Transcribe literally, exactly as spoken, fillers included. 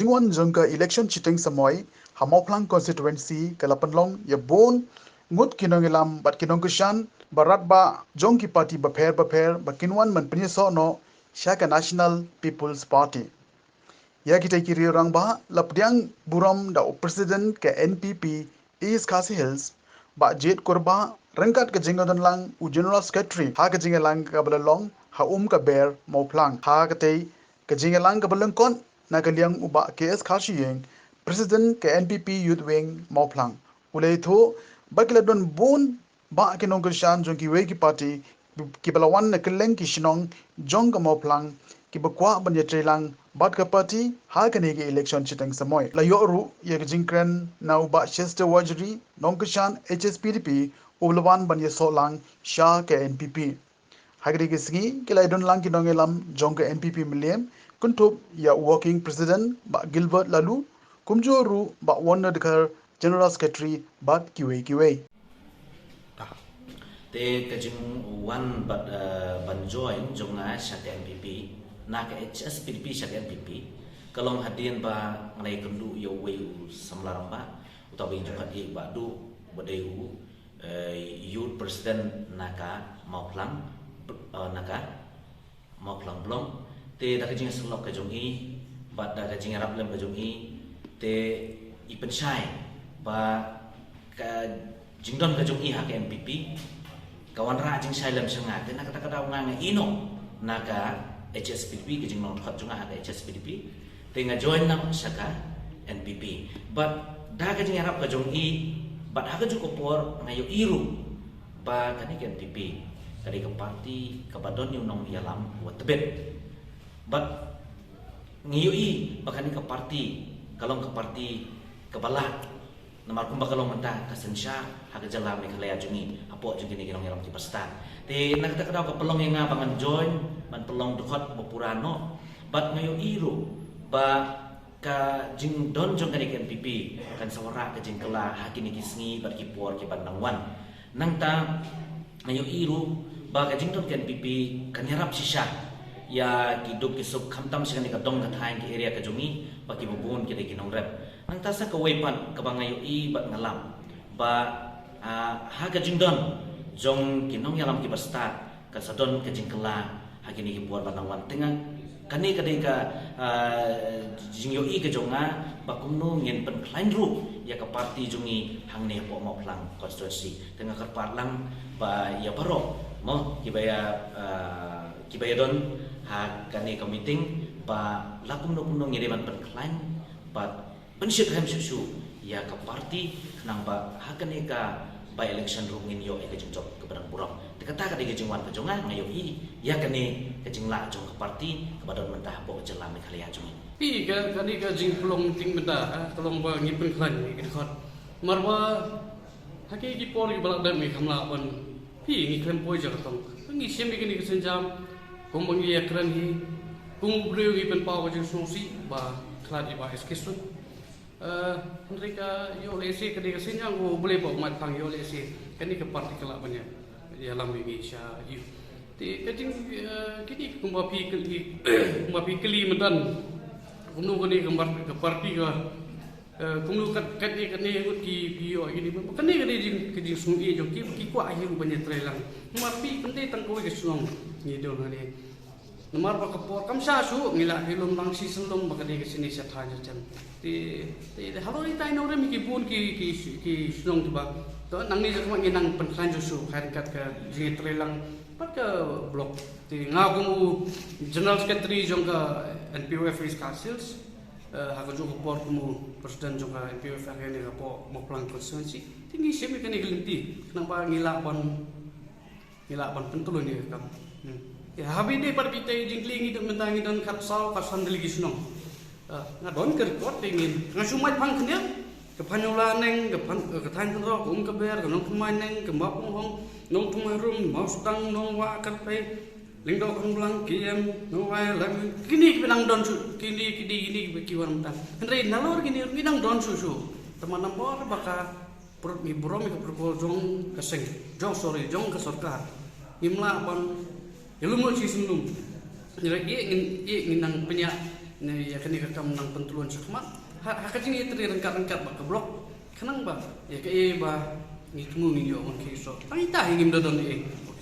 Wan jong ka election shiteng samoi ha Mawphlang constituency ka la pynlong ïa bun ngut ki nongïalam bad ki nongkyrshan ba radbah jong ki party bapher bapher ba kin wan ban pynïasoh noh sha ka National People's Party. Ïa kitei ki riew rangbah la pdiang burom da u president ka N P P East Khasi Hills, Bah Jied Kurbah, ryngkat ka jingdon lang u General Secretary ha ka jingïalang kaba la long ha Umkaber Mawphlang. Ha katei ka jingïalang kaba lyngkot na ka liang u Bah K S Kharshiing, President ka N P P Youth Wing Mawphlang, u la ïathuh ba ki la don bun bah ki nongkyrshan jong kiwei ki party kiba la wan na kylleng ki shnong jong ka Mawphlang kiba kwah ban ïatreilang bad ka party ha kane ka election shiteng samoi. La ïoh ruh ïa ka jingkren na u Bah Chester Wajri, nongkyrshan H S P D P, uba la wan ban ïasoh lang sha ka N P P. Ha kane ka sngi ki la ïadon lang ki nongïalam jong ka N P P Mylliem, kynthup ïa u Working President Bah Gilbert Laloo, kumjuh ruh Bah Warner Dkhar, General Secretary, bad kiwei kiwei. Te ka jingwan bad, eh, ban join jong nga sha ka N P P, na ka H S P D P sha ka N P P, ka long hadien ba nga la ïakynduh ïa uwei u samla rangbah, uta ba ïeng jingkhat ïa Bah Duh, ba dei u, eh, Youth President na ka Mawphlang, eh, na ka Mawphlang Block. Te da ka jingïasyllok ka jong i bad da ka jingïarap lem ka jong i, te i pynshai ba ka jingdon ka jong i ha ka N P P ka wanrah jingshai lem sha nga. Te na kata ka daw nga, nga ïeh noh na ka H S P D P, ka jinglong dkhot jong nga ha ka H S P D P. Te nga join noh sha ka N P P. Bad da ka jingïarap ka jong i bad ha kajuh ka por nga ïohi ruh ba kane ka N P P ka dei ka party kaba don ïa u nongïalam uba tbit. Bad ngi ïohi ba kane ka party ka long ka party kaba lah, namar kumba ka long mynta ka synshar ha ka jylla Meghalaya jong ngi hapoh jong kine ki nongïalam kiba stad. Te na kata ka daw ka pynlong ïa nga ba ngan join ban pynlong dkhot ba pura noh. Bad nga ïohi ruh ba ka jingdon jong kane ka N P P kan sa wanrah ka jingkylla ha kine ki sngi bad ki por kiban nang wan. Nangta nga ïohi ruh ba ka jingdon ka N P P kan ïarap shisha ïa ki duk ki suk, khamtam sha kane ka dong ka thaiñ, ki area ka jong ngi ba kiba bun ki dei ki nongrep. Nangta sa kawei pat kaba nga ïohi bad nga lap ba, ah, ha ka jingdon jong ki nongïalam kiba stad kan sa don ka jingkylla ha kine ki por ba nang wan. Te nga, kane ka dei ka, ah, jingïohi ka jong nga ba kumno ngin pynkhlaiñ ruh ïa ka party jong ngi hangne hapoh Mawphlang constituency. Te nga kyrpad lang ba ïa baroh mo kiba ïa, ah, kiba ïadon ha kane ka meeting ba la kumno kumno ngi dei ban pynkhlaiñ bad pynshit rhem shuh shuh ïa ka party, khnang ba ha kane ka by election ruh ngin ïoh ïa ka jingjop kaba dang burom. Te kata ka dei ka jingwan ka jong nga, nga ïohi ïa kane ka jinglah jong ka party kaba don mynta hapoh ka jylla Meghalaya jong ngi. Phi, ka, kane ka jingpynlong meeting mynta, ha, ka long ba ngi pynkhlaiñ ïa ki dkhot. Namar ba ha ki, ki por kiba la dep ngi kham lah ban, phi, ngi khlem poi jaka tong. Ngi shim ïa kane ka sienjam, kumba ngi ïakren hi, kum u briew ngi pynpaw ka jingsngewsih ba khlad ïa Bah S K Sun. Eh, hynrei ka ïoh lehse kane ka sienjam, u Blei ba u Maitphang, ïoh lehse kane ka party ka lah ban ïa, ïalam ïa ngi sha ïew. Te ka jing, eh, kine kumba phi kylli, kumba phi kylli mynta, kumno kane ka mar-, ka party ka, eh, kumno kat, katne, katne ngut ki, phi ïoh kine, kane, kane jing, ka jingsngew jong ki, ki kwah hi ruh ban ïatreilang. Namar phi, kam dei tang kawei ka shnong ngi don hangne. Namar ba ka por kam shah shuh, ngi la ïalum lang shisien lum ba ka dei ka shini sha thaiñ sha jan. Te, te halor itai nongrim ki bun ki, ki, ki shnong kiba. To nangne jong ngi nang pynkhlaiñ shuh shuh, kha ryngkat ka jingïatreilang bad ka block. Te nga kum u General Secretary jong ka N P O F East Khasi Hills, eh, ha kajuh ka por kum u President jong ka N P O F ha kane ka hapoh Mawphlang constituency. Te ngi shim ïa kane ka lynti, khnang ba ngi lah ban Ngi lah ban pyntylun ïa ka kam. Hmm. Ïa, haba ïadei bad kitei jingkylli ngi don mynta ngi don khatsaw khatsan tylli ki shnong. Ah, nga don ka record te ngin. Nga shu Maitphang khyndiat. Ka Phaniola neng, ka Phan, ka Thaiñ Kynroh, ka Umkaber, ka Nongthymmai neng, ka Mawphunghong, Nongthymmai rum, Mawstang, Nongwah, Kyrphei, Lyngdoh Khamblang, K M, Nongwai, Laimi. Kine kiba nang don shuh, kine, kine, kine kiba ki wan mynta. Hynrei nalor kine ngi nang don shuh shuh. Te namar ba ka Pyrkhat ngi burom ïa ka protocol jong ka seng, jong, sorry, jong ka sorkar. Ngim lah ban ïalum lut shisien lum. Ngi la ïeh, ngin ïeh, ngin nang pynïaid Ne ïa kane ka kam nang pyntlun shakhmat ha, ha ka jingïatreilang ryngkat ryngkat bad ka block, khnang ba ïa kaei ba ngi thmu ngin ïoh ban khie shuh. Tang ita hi ngim da don ei.